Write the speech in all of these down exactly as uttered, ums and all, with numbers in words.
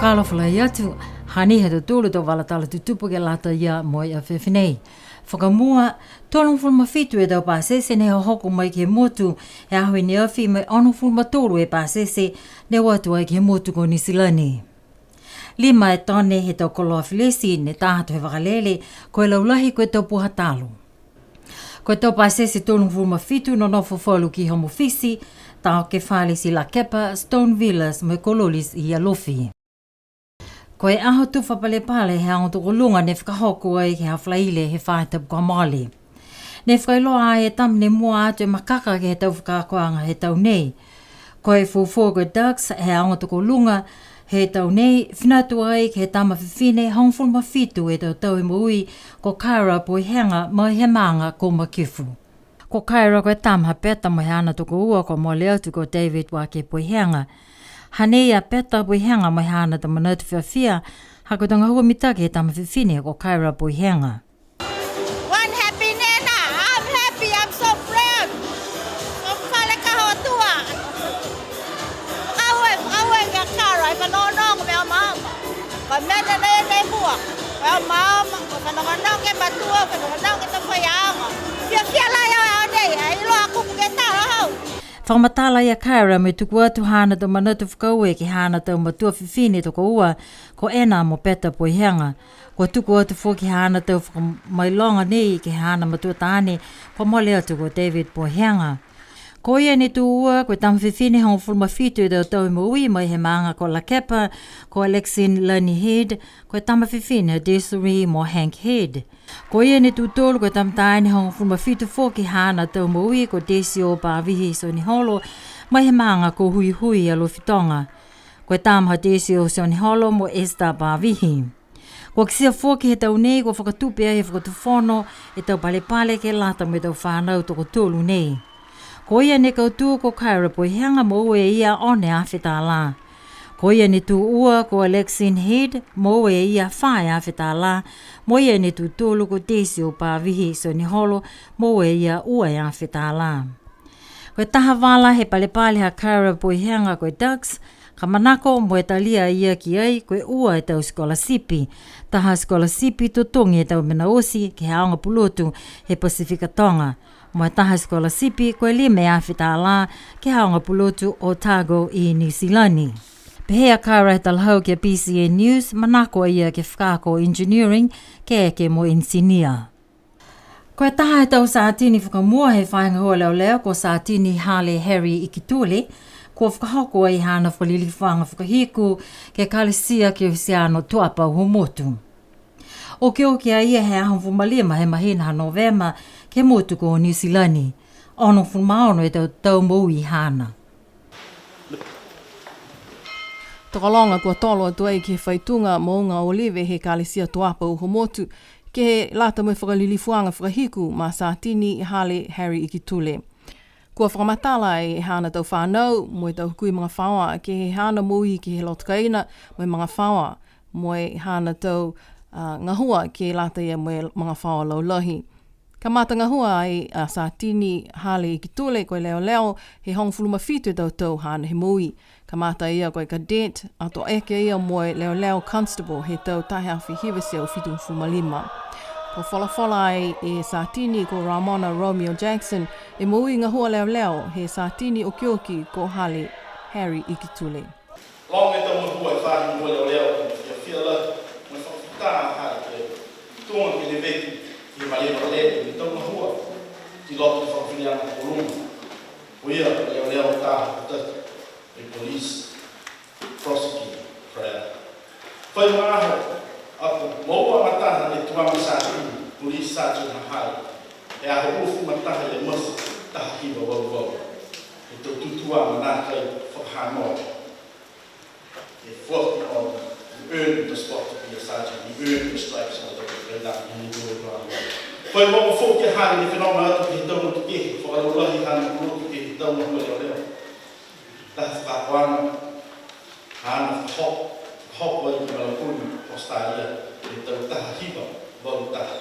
Alofa lahi atu, hanei ha tautolu tau vala tala tutupu ke lata ia mo e afiafi nei. Fakamua, tolugofulu ma fitu e tau pasese ne hohoko mai ke he motu, he aho i ne afi mo e onogofulu ma tolu e pasese ne o atu ai ke he motu ko Niu Silani. Lima e tone he tau koloa felesi ne tā atu he vakalele, ko e laulahi ko e tau puha talo. Ko e tau pasese tolugofulu ma fitu nonofo falu ki Home Office, taoke fale ti Lakepa, Stone Villas, mo e Kololis i Alofi. Ko e aho tufa palepale he aoga tokoluga ne fakahoko ai ke he Falaile he faahi tapu kua mole. Ne fakailoa ai e tama ne mua atu e makaka ke he tau fakaakoaga he tau nei. Ko e fuafua ko e Dux he aoga tokoluga he tau nei, fina atu ai ke he tama fifine hogofulu ma fitu e tau tau he moui, ko Kyra Poihega mai he maaga ko Makifu. Ko Kyra ko e tama ha Peta mo e haana tokoua kua mole atu ko David Wake Poihega. Hanei a Peta Poihega mo e haana tau manatu fiafia, ha ko e tau gahua mitaki he tama fifine ko Kyra Poihega. One happy nena, I'm happy, I'm so proud. From fale ka hotua. Fakaaue, fakaaue ki a Kyra, e fanogonogo mo e omaoma. Ko e mena nei nei mua, ko e omaoma, ko e fanogonogo ke matua, fanogonogo ke tau faiaoga. Fiafia lahi au e ao nei, ai iloa kupu ke tala hau. Fakamatala ia Kyra mo e tuku atu haana tau manatu fakaaue ke he haana tau matua fifine tokoua, ko Ena mo Peta Poihega. Kua tuku atu foki haana tau fakamailoga nei ke he haana matua taane, kua mole atu ko David Poihega. Ko ia ne tū ua, ko e tama fifine hogofulu ma fitu e tau tau he moui mai he maaga ko Lakepa, ko Alexine Lani Head, ko e tama fifine Desiree mo Hank Head. Ko ia ne tū tolu, ko e tama taane hogofulu ma fitu foki haana tau moui, ko Desio Pavihi Sioneholo, mai he maaga ko Huihui Alofi Toga. Ko e tama ha Desio Sioneholo mo Esther Pavihi. Kua kitia foki he tau nei, kua fakatupe ai he Fakatufono e tau palepale ke lata mo e tau fanau tokotolu nei. Ko ia ne kautū ko Kyra Poihega, moua e ia ono e afe tālā. Ko ia ne tū ua ko Alexine Head, moua e ia fā e afe tālā. Mo ia ne tū tolu ko Desio Pavihi Sioneholo, moua e ia ua e afe tālā. Ko e taha vala he palepale ha Kyra Poihega ko e Dux, ka manako mo e talia a ia ki ai ko e ua e tau sikolasipi. Taha sikolasipi totogi e tau mena oti ke he aoga pulotu he Pasifika Toga. Mo e taha sikolasipi ko e lima e afe tālā ke he aoga pulotu Otago i Niu Silani. Pehē a Kyra he talahau ki a B C N News, manako a ia ke fakaako engineering, ke eke mo engineer. Ko e taha he tau satini fakamua he faahi gahua leoleo ko Satini Hale Harry Ikitule, kua fakahoko ai haana fakalilifuaga fakahiku ke he Ekalesia Kerisiano Tuapa Uhomotu. Okioki a ia he aho hogofulu ma lima he mahina ha Novema ke he motu ko Niu Silani. Onogofulu ma ono e tau tau moui haana. Tokologa kua tolo atu ai ke he faituga mouga olive he Ekalesia Tuapa Uhomotu, ke lata mo e fakalilifuaga fakahiku ma Satini Hale Harry Ikitule. Kua fakamatala e haana tau fanau mo e tau hukui magafaoa ke he haana moui ke he loto kaina mo e magafaoa, mo e haana tau, a, gahua ke lata ia mo e magafaoa laulahi. Kamata gahua ai a Satini Hale Ikitule ko e leoleo he hogofulu ma fitu e tau tau haana he moui. Kamata ia ko e cadet, ato eke ia mo e leoleo constable he tau taha e afe hiva e teau fitugofulu ma lima. Kua folafola ai e Satini ko Ramona Romeo Jackson e moui gahua leoleo he Satini okioki ko Hale Harry Ikitule. Loga e tau gahua he faahi gahua leoleo, fiafia lahi, mo e fakafita ha ia ke tuga ke leveki ke he maleva lele e tau gahua ki loto he fakafiliaga tokoluga. Ko ia, leoleo taha, e police prosecutor. Fai magaaho, a ko moua amataha e tuaga Satini, Police Sergeant Hahai, he aho uafulu ma taha ia Masi, taha hiva valu valu. E tau tūtūaga nākai fakahanoa. E foaki on, he earned the spot to be a sergeant, he earned the stripes on the back, and that, and he will run. Fai loga foki a Hale ne fenoga atu ke he tau motu kehe, fakalaulahi haana motu ke he tau motu leoleo. Taha fakaakoaga, haana fakahoko, fakahoko ai ki Melbourne, Australia, he tau taha hiva valu taha.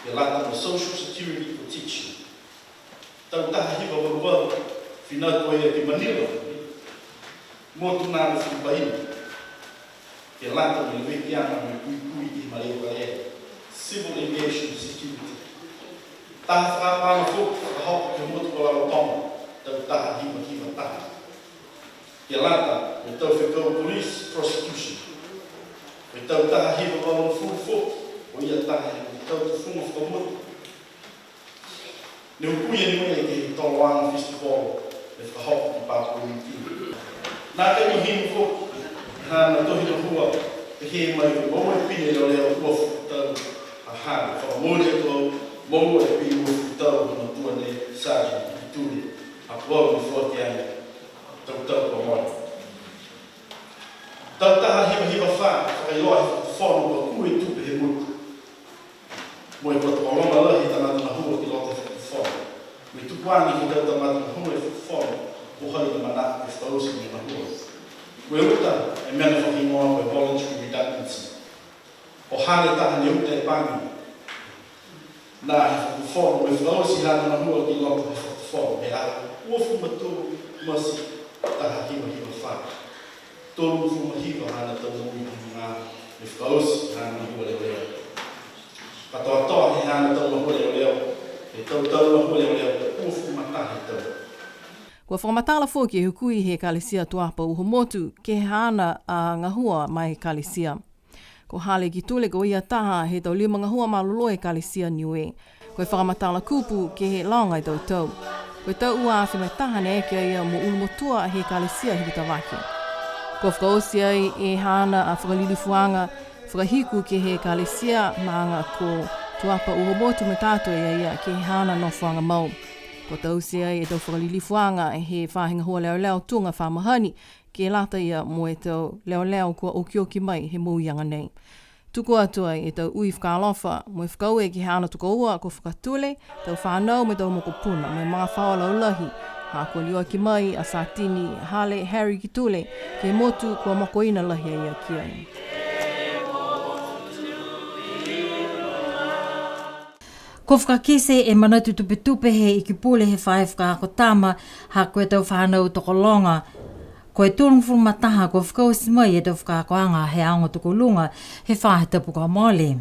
Ke lata mo e Social Security Protection. Tau taha hiva valu valu, finatu a ia ki Manila, motu nā mo Filipaini. Ke lata mo e levekiaga mo e puipui ke he malē vakalele, civil aviation security. Taha fakaakoaga foki fakahoko ke he motu ko Rarotonga, tau taha hiva hiva taha. Ke lata mo e tau fekau police prosecution. Mo e tau taha hiva valugofulu foki, ko ia taha he tau tufuga fakamotu. Ne hukui a Niue ke he Toloaga Festival ne fakahoko ki Papua Niu Kini. Nākai mahino foki e haana tohi gahua, pehē mai ko e moua e pine leoleo uafulu tau ha Hale, fakamooli atu au, moua e pine uafulu tau ha matua nei, Sergeant Ikitule, ha ko au ne foaki age, tau tau kua mole. Tau taha hiva hiva fā, fakailoa he fakatufono kua kū e tupe he motu. Mo e kua tokologa lahi e tagata gahua ki loto he fakatufono. Mo e tuku age ke he tau tagata gahua he fakatufono, ko hai ne manako ke fakaoti e gahua. Ko e uta, e mena fakahigoa ko e voluntary redundancy. Ko Hale taha ne uta e pagi. Nā he fakatufono, mo e fakaoti haana gahua ki loto he fakatufono, he aho uafulu ma tolu Mati, taha hiva hiva fā. Tolugofulu ma hiva haana tau moui ke he magaaho ne fakaoti haana gahua leoleo. Katoatoa he haana tau gahua leoleo, he tau tau gahua leoleo, uafulu ma taha e tau. Kua fakamatala foki e hukui he Ekalesia Tuapa Uhomotu ke he haana a gahua ma e Ekalesia. Ko Hale Ikitule ko ia taha he tau lima gahua malolō e Ekalesia Niue. Ko e fakamatala kupu ke he loga e tau tau. Ko e tau ua afe ma taha ne eke a ia mo ulumotua he Ekalesia Hikutavake. Kua fakaoti ai e haana a fakalilifuaga fakahiku ke he Ekalesia maaga ko Tuapa Uhomotu Matato e ia ke he haana nofoaga mau. Kua taute ai e tau fakalilifuaga he faahi gahua leoleo tuga fa mahani, ke lata ia mo e tau leoleo kua okioki mai he mouiaga nei. Tuku atu ai e tau ui fakaalofa mo e fakaaue ke he haana tokoua ko Fakatule, tau fanau mo e tau mokopuna mo e magafaoa laulahi, ha kua liuaki mai a Satini Hale Harry Ikitule ke he motu kua makoina lahi a ia ki ai. Kua fakakite e manatu tupetupe he Ikipule he faahi fakaako tama, ha ko e tau fanau tokologa ko e tolugofulu ma taha kua fakaoti mai e tau fakaakoaga he aoga tokoluga he faahi tapu kua mole.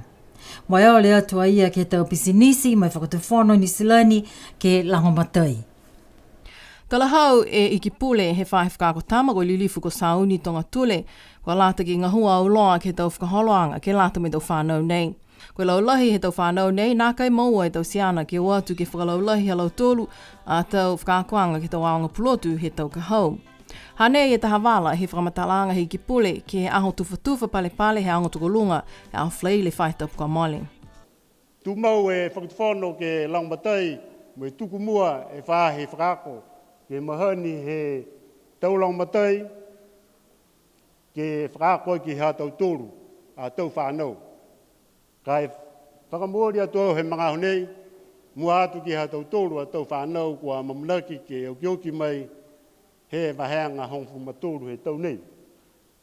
Mo e ole atu a ia ke he tau pisinisi mo e Fakatufono Niu Silani ke lagomatai. Talahau e Ikipule he faahi fakaako tama ko e Lilifu ko Sauni Togatule, kua lata ke gahua auloa ke he tau fakaholoaga ke lata mo e tau fanau nei. Ko e laulahi he tau fanau nei, nākai moua e tau siana ke o atu ke fakalaulahi ha lautolu a tau fakaakoaga ke he tau aoga pulotu he tau ka hau. Hanei e taha vala he fakamatalaaga he Ikipule ke he aho tufatufa palepale he aoga tokoluga, he aho Falaile faahi tapu kua mole. Tumau e Fakatufono ke lagomatai mo e tuku mua e faahi fakaako ke mahani he tau lagomatai, ke fakaako ki ha tautolu a tau fanau. Ka e fakamooli atu au he magaaho nei, mua atu ke he ha tautolu a tau fanau kua amanaki ke okioki mai he vahega hogofulu ma tolu he tau nei.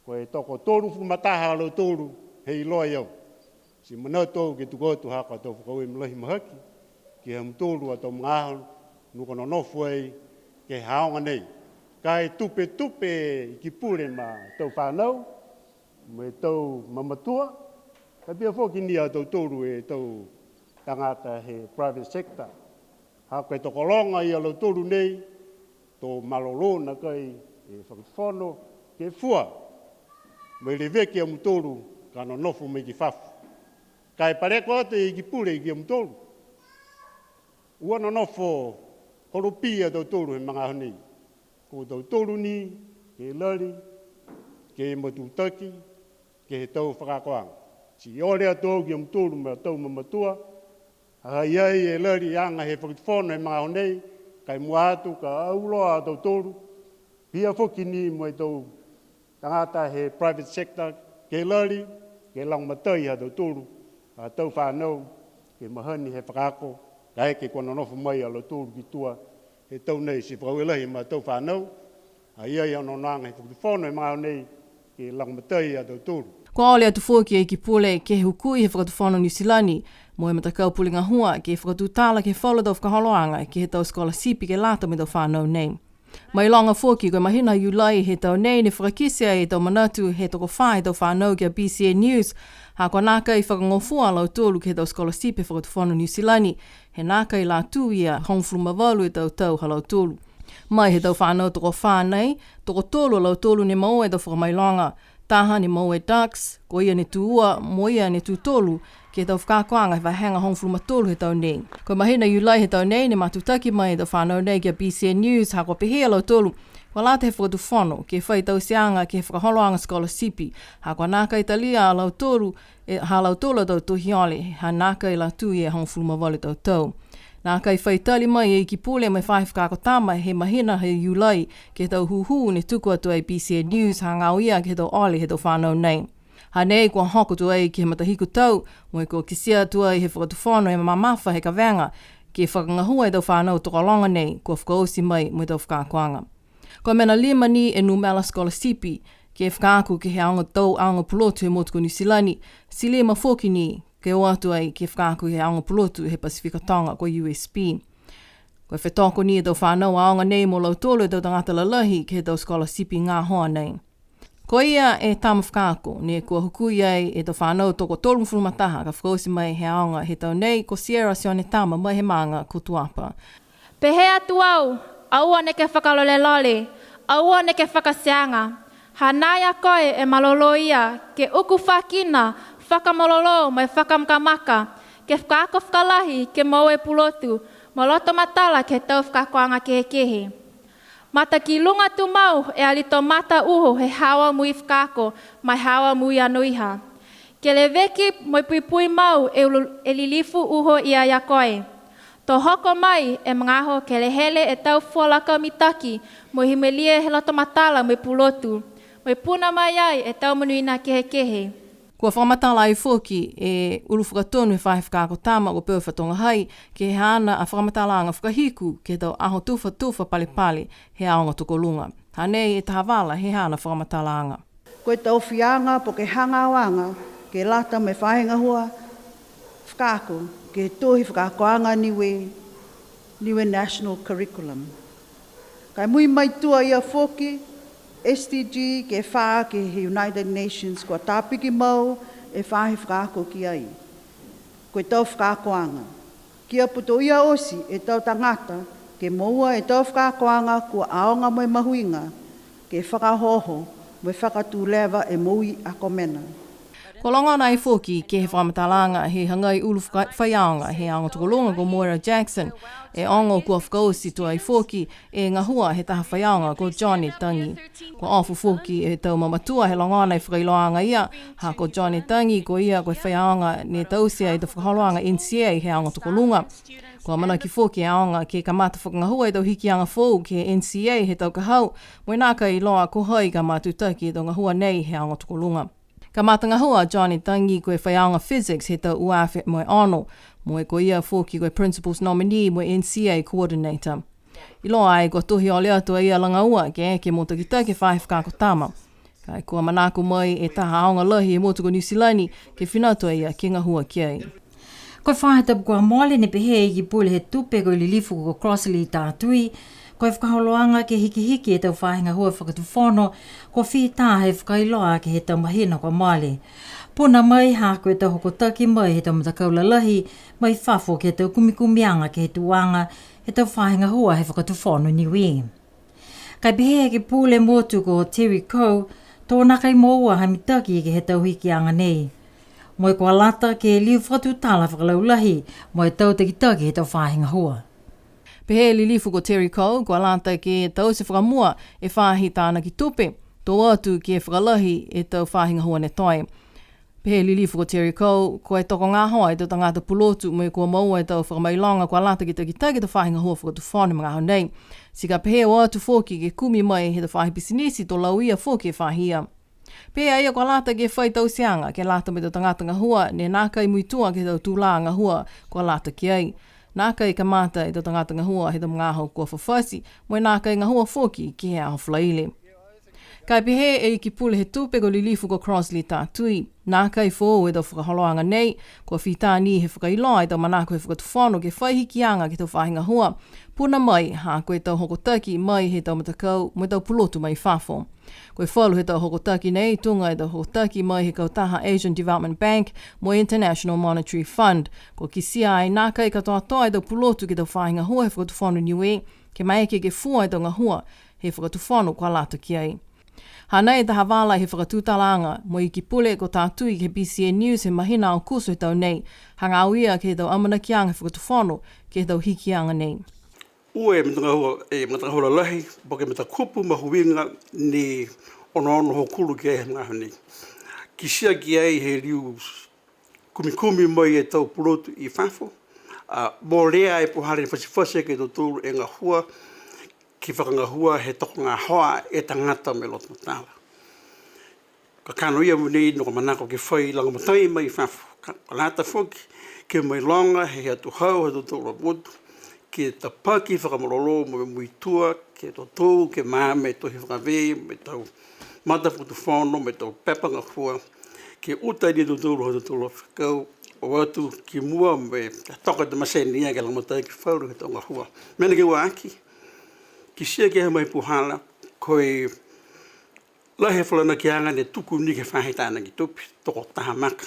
Ko e tokotolu fulu ma taha a lautolu he iloa e au. Ti manatu au ke tuku atu ha ko e tau fakaaue lahi mahaki ke he ha mutolu a tau magaaho ne kua nonofo ai ke he aoga nei. Ka e tupetupe e Ikipule ma tau fanau, mo e tau mamatua, ka pihia foki ni a tautolu e tau tagata he private sector. Ha ko e tokologa ia lautolu nei, to malolō nakai e Fakatufono ke fua mo e leveki a mutolu ka nonofo mai ki fafo. Ka e paleko atu e Ikipule ki a mutolu. Ua nonofo holopī a tautolu he magaaho nei. Ko tautolu ni ke lali, ke matutaki ke he tau fakaakoaga. Ti ole atu au ki a mutolu ma tau mamatua, ha ha i ai e laliaga he Fakatufono he magaaho nei, ka e mua atu ka auloa a tautolu, pihia foki ni mo e tau tagata he private sector ke lali, ke lagomatai ha tautolu a tau fanau ke mahani he fakaako, kaeke kua nonofo mai a lautolu ki tua he tau nei. Ti fakaaue lahi ma tau fanau, ha ha i ai e onoonoaga he Fakatufono he magaaho nei ke lagomatai a tautolu. Kua ole atu foki e Ikipule ke he hukui he Fakatufono Niu Silani mo e matakau pule gahua ke fakatutala ke he falu tau fakaholoaga ke he tau scholarship ke lata mo e tau fanau nei. Mailoga foki, ko e mahina Iulai he tau nei ne fakakite ai e tau manatu he tokofā he tau fanau ki a B C N News, ha kua nākai fakagofua a lautolu ke he tau scholarship he Fakatufono Niu Silani, he nākai la tū ia hogofulu ma valu e tau tau ha lautolu. Mai he tau fanau tokofā nei, tokotolu a lautolu ne moua e tau fakamailoga, taha ne moua e Dux, ko ia ne tū ua, mo ia ne tū tolu, ke he tau fakaakoaga he vahega hogofulu ma tolu he tau nei. Ko e mahina Iulai he tau nei, ne matutaki mai e tau fanau nei ki a B C N News, ha kua pehē a lautolu, kua lata he Fakatufono ke fai tauteaga ke he fakaholoaga scholarship, ha kua nākai talia a lautolu, e, ha lautolu a tau tohi ole, ha nākai la tū ia e hogofulu ma valu tau tau. Nākai fai tali mai e Iki Pule mo e Faahi Fakaako Tama he mahina he Iulai ke he tau hūhū ne tuku atu ai B C N News hagaao ia ke he tau ole he tau fanau nei. Hanei kua hoko atu ai ke he matahiku tau, mo e kua kitia atu ai he Fakatufono e mamafa he kavega ke fakagahua e tau fanau tokologa nei, kua fakaoti mai mo e tau fakaakoaga. Ko e mena lima ni e numela scholarship ke fakaako ke he aoga tau aoga pulotu he motu ko Niu Silani, ti lima foki ni ke o atu ai ke fakaako he aoga pulotu he Pasifika Toga ko e U S P. Ko e fetoko ni e tau fanau aoga nei mo lautolu e tau tagata lalahi ke he tau scholarship gahoa nei. Ko ia e tama fakaako, ne kua hukui ai e tau fanau tokotolugofulu ma taha ka fakaoti mai he aoga he tau nei, ko Sierra Sionetama mai he maaga ko Tuapa. Pehē atu au, aua neke fakalolelole, aua neke fakateaga. Hanā ia koe e malolō ia, ke ukufakina, fakamalolō mo e fakamakamaka, ke fakaako fakalahi, ke moua e pulotu, mo loto matala ke he tau fakaakoaga kehekehe. Mata ki luga tumau e alito mata uho he haau a mui fakaako, mo e haau a mui anoiha. Ke leveki mo e puipui mau e ulu-, e lilifu uho ia ia koe. To hoko mai e magaaho ke helehele e tau fua lakau mitaki, mo e himelie he loto matala mo e pulotu, mo e puna mai ai e tau monuina kehekehe. Kua fakamatala ai foki e ulu fakatonu he faahi fakaako tama ko Peufatoga Hai, ke he haana a fakamatalaaga fakahiku ke he tau aho tufatufa palepale he aoga tokoluga. Hanei e taha vala he haana fakamatalaaga. Ko e taofiaga po ke hagaoaga ke lata mo e faahi gahua fakaako ke he tohi fakaakoaga Niue, Niue National Curriculum. Ka e mui mai tua ia foki, S D G ke fā ke he United Nations kua tapiki mau e faahi fakaako ki ai. Ko e tau fakaakoaga. Kia putoia oti e tau tagata, ke moua e tau fakaakoaga kua aoga mo e mahuiga, ke fakaohooho mo e fakatū leva e moui a komena. Kua logona ai foki ke he fakamatalaaga he hagai ulu faka-, faiaoga he aoga tokoluga ko Moira Jackson, e ogo kua fakaoti tuai foki e gahua he taha faiaoga ko John Etagi. Kua ofo foki e tau mamatua he logona e fakailoaaga ia, ha ko John Etagi ko ia ko e faiaoga ne taute ai e fakaholoaga N C A he aoga tokoluga. Kua amanaki foki e aoga ke kamata fakagahua e tau hikiaga foou ke he N C A he tau ka hau, mo e nākai iloa ko hai ka matutaki e tau gahua nei he aoga tokoluga. Kamata gahua a John Etagi ko e faiaoga physics he tau ua afe mo e ono, mo e ko ia foki ko e principal's nominee mo e N C A coordinator. Iloa ai kua tohi ole atu a ia lagaua ke eke mo takitaki e faahi fakaako tama. Ka e kua manako mai e taha aoga lahi he motu ko Niu Silani ke fina atu a ia ke gahua ki ai. Ko e faahi tapu kua mole ne pehē e Iki Pule he Tupe ko e Lilifu ko Crossley Tatui, ko e fakaholoaga ke hikihiki e tau faahi gahua fakatufono, kua fita he fakailoa ke he tau mahina kua mole. Puna mai ha ko e tau hokotaki mai he tau matakau lalahi, mai fafo ke he tau kumikumiaga ke he tuaga he tau faahi gahua he fakatufono Niue. Ka e pehē e Iki Pule motu ko Terry Coe, to nākai moua ha mitaki ke he tau hikiaga nei. Mo e kua lata ke liu fakatutala fakalaulahi, mo e tau takitaki he tau faahi gahua. Pehē e Lilifu ko Terry Coe, kua lata ke taute fakamua e faahi tānaki tupe, to o atu ke fakalahi e tau faahi gahua ne toe. Pehē e Lilifu ko Terry Coe, ko e tokogahoa e tau tagata pulotu mo e kua moua e tau fakamailoga kua lata ke takitaki e tau faahi gahua fakatufono he magaaho nei. Ti ka pehē o atu foki ke kumi mai he tau faahi pisinisi to lauia foki e faahi ia. Pehē a ia kua lata ke fai tauteaga, ke lata mo e tau tagata gahua, ne nākai muitua ke he tau tulā gahua kua lata ki ai. Nākai kamata e tau tagata gahua he tau magaaho kua fafati, mo e nākai gahua foki ke he aho Falaile. Ka e pehē e Iki Pule he Tupe ko Lilifu ko Crossley Tatui. Nākai foou e tau fakaholoaga nei, kua fita ni he fakailoa e tau manako he Fakatufono ke fai hikiaga ke he tau faahi gahua, puna mai, ha ko e tau hokotaki mai he tau matakau, mo e tau pulotu mai fafo. Ko e falu he tau hokotaki nei, tuga e tau hokotaki mai he kautaha Asian Development Bank, mo e International Monetary Fund. Kua kitia ai nākai katoatoa e tau pulotu ke he tau faahi gahua he Fakatufono Niue, ke maeke ke fua e tau gahua he Fakatufono kua lata ki ai. Hanei e taha vala he fakatutalaaga mo e Iki Pule ko Tatui ke he B C N News he mahina Aokuso he tau nei, hagaao ia ke he tau amanakiaga he Fakatufono ke he tau hikiaga nei. Ua e matagahua, e matagahua lalahi, po ke matakupu mahuiga ne onoono hokulo ki ai he magaaho nei. Kitia ki ai he liu kumikumi mai e tau pulotu i fafo, a, molea e puhala ne fatifati ke he tautolu e gahua, ke fakagahua he tokogahoa e tagata mo e loto matala. Kakano ia mogonei ne kua manako ke fai lagomatai mai fafo, ka, kua lata foki ke mailoga he atuhau ha tautolu a motu, ke tapaki fakamalolō mo e muitua, ke totou, ke maama e tohi fakavē, mo e tau matafakatufono, mo e tau pepa gahua, ke uta ni a tautolu ha tautolu a fekau, o atu ki mua mo e toka e tau masini ia ke lagomatai ke he falu he tau gahua. Mena ke ua aki, kitia ke he mai puhala, ko e lahi e falanaki aga ne tuku ni ke he faahi tanagi tupe, tokotaha maka.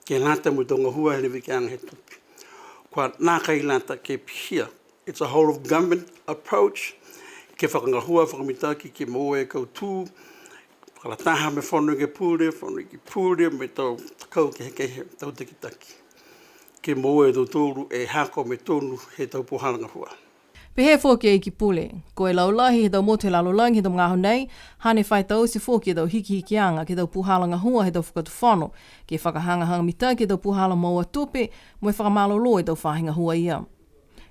Ke lata mo e tau gahua he levekiaga he tupe. Kua nākai lata ke pihia. It's a whole of government approach. Ke fakagahua, fakamitaki, ke moua e kautū. Fakalataha mo e Fono Ekepule, Fono Ekepule, mo e tau takau kehekehe, tau takitaki. Ke moua e tautolu e hako mo e tonu he tau puhala gahua. Pehē foki e Iki Pule, ko e laulahi he tau motu he lalolagi he tau magaaho nei, hane fai taute foki e tau hikihikiaga ke he tau puhala gahua he tau fakatufono, ke fakahagahaga mitaki e tau puhala moua tupe, mo e fakamalolō e tau faahi gahua ia.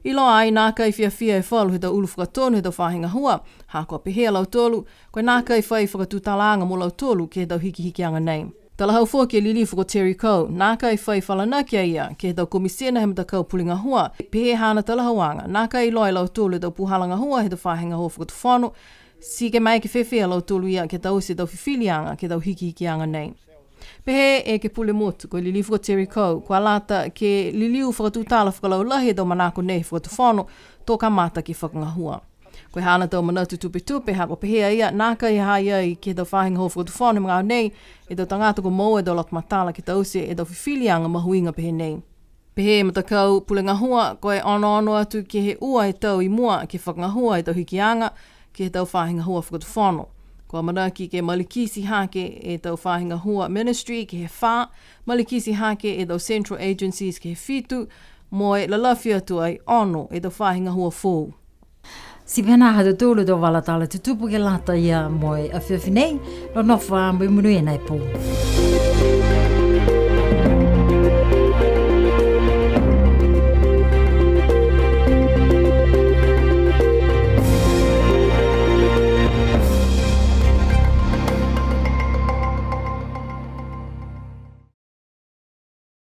Iloa ai nākai fiafia e falu he tau ulu fakatonu he tau faahi gahua, ha kua pehē a lautolu, ko e nākai fai fakatutalaaga mo lautolu ke he tau hikihikiaga nei. Talahau foki e Lilifu ko Terry Coe, nākai fai falanaki a ia ke he tau komisina he matakau pule gahua, pehē haana talahauaga, nākai iloa e lautolu e tau puhala gahua he tau faahi gahua fakatufono, ti ke maeke fēfē a lautolu ia ke taute e tau fifiliaga ke he tau hikihikiaga nei. Pehē e Ekepule Motu, ko e Lilifu ko Terry Coe, kua lata ke liliu fakatutala fakalaulahi e tau manako nei he fakatufono, to kamata ke fakagahua. Ko e haana tau manatu tupetupe, ha kua pehē a ia, nākai ha ha i ai ke he tau faahi gahua fakatufono he magaaho nei, e tau tagata kua moua e tau loto matala ke taute e tau fifiliaga mahuiga pehē nei. Pehē e matakau pule gahua, ko e onoono atu ke he ua e tau i mua ke fakagahua e tau hikiaga ke he tau faahi gahua fakatufono. Kua amanaki ke malikiti hake e tau faahi gahua ministry ke he fā, malikiti hake e tau central agencies ke he fitu, mo e lalafi atu ai ono e tau faahi gahua foou. Ti pihia ha tautolu e tau vala tala tutupu ke lata ia mo e afiafi nei, nonofo ā mo e monuina e pō.